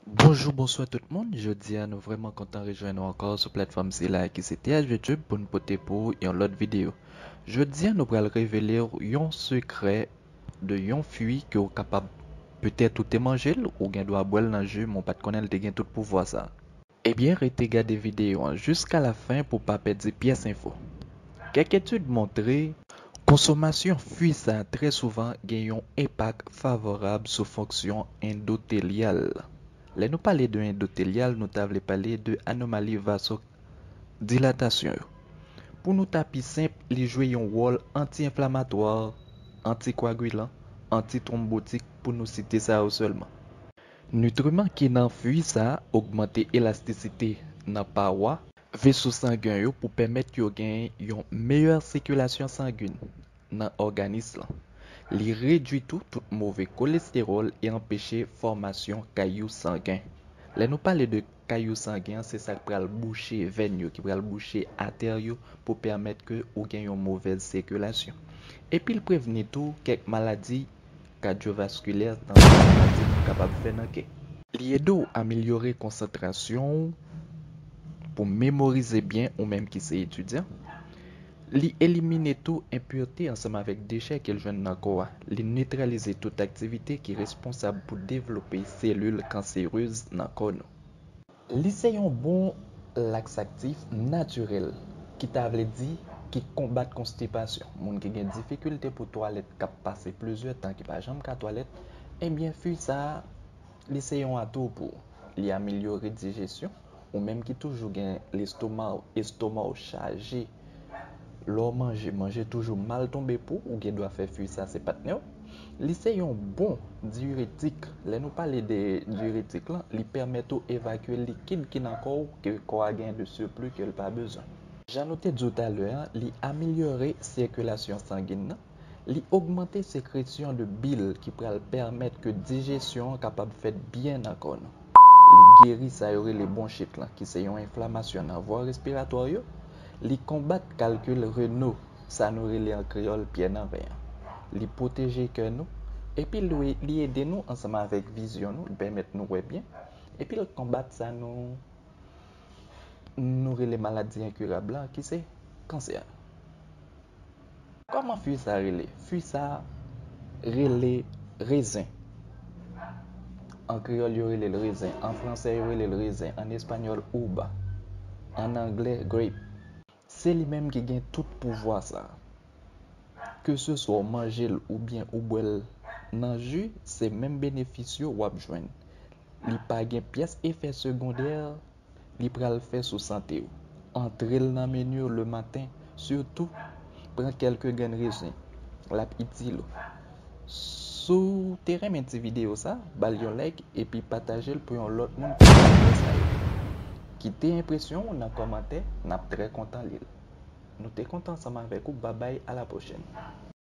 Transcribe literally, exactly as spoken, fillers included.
Bonjou, bonswa tout moun. Jodi a, nou vrèman kontan rejwenn nou ankò sou platfòm sila ki se T H V Tube pou n pote pou ou yon lòt videyo. Jodi a, nou pral revele w yon sekrè de yon fwi ke w kapab, petèt ou te manje l, ou gen dwa bwè l nan ji, men w pa t konnen l te gen tout pouvwa sa. Ebyen, rete gade videyo an jiska lafen pou w pa pèdi pyès enfo. Kèk etid montre konsomasyon fwi sa a trè souvan gen yon enpak favorab sou fonksyon endotelyal. Lè nou pale de endotelyal, nou ta vle pale de anomali vasodilatasyon yo. Pou nou ta pi senp, li jwe yon wòl anti-enflamatwa, antikoagilan, antitwonbotik, pou nou site sa yo sèlman. Nitriman ki nan fwi sa a ogmante elastisite nan pawa veso sangen yo pou pèmèt yo gen yon meyè sikilasyon sangen nan òganis lan. Li redwi tou tout move kolestewòl e anpeche fòmasyon kayou sangen. Lè nou pale de kayou sangen an, se sa k pral bouche vèn yo, ki pral bouche atè yo pou pèmèt ke ou gen yon movèz sikilasyon. Epi l prevni tou kèk maladi kadyovaskilè, tansyon, maladi nou kapab fè nan kè. Li ede w amelyore konsantrasyon w pou memorize byen, ou menm ki se etidyan. Li elimine tou enpirte ansanm avèk dechè ke l jwenn nan kò a. Li netralize tout aktivite ki responsab pou devlope selil kanserez nan kò nou. Li se yon bon laksaktif natirèl, ki ta vle di ki konbat konstipasyon. Moun ki gen difikilte pou twalèt, k ap pase plizyè tan ki pa janm ka twalèt, ebyen fwi sa a, li se yon atou pou ou. Li amelyore dijesyon, ou menm ki toujou gen lestoma, estoma w chaje. Lè w manje, manje toujou mal tonbe pou ou, ou gen dwa fè fwi sa se patnè w. Li se yon bon diiretik. Lè nou pale de diiretik lan, li pèmèt ou evakye likid ki nan kò w ke kò a gen de sipli ke l pa bezwen. Jan nou te di w talè a, li amelyore sikilasyon sangen nan, li ogmante sekresyon de bil ki pral pèmèt ke dijesyon an kapab fèt byen nan kò nou. Li geri sa yo rele bwonchit lan, ki se yon enflamasyon nan vwa respiratwa yo. Li konbat kalkil reno, sa nou rele an kreyòl pyè nan ven an. Li pwoteje kè nou, epi li, li ede nou ansanm avèk vizyon nou, li pèmèt nou wè byen, epi l konbat sa nou, nou rele maladi enkirab la, ki se kansè. Kòman fwi sa rele? Fwi sa rele rezen. An kreyòl, yo rele l rezen. An fransè, yo rele l rezen. An espanyòl, uva. An anglè, grape. Se li menm ki gen tout pouvwa sa. Keseswa w manje l oubyen ou bwè l nan ji, se menm benefis yo w ap jwenn. Li pa gen pyès efè segondè li pral fè sou sante w. Antre l nan meni w lematen, sitou pran kèlke grenn rezen. L ap itil ou. Si w te renmen ti videyo sa, ba l yon like epi pataje l pou yon lòt moun konn bagay sa yo. Kite enpresyon w nan kòmantè, n ap trè kontan li l. Nou te kontan ansanm avèk ou, babay, a la pwochèn.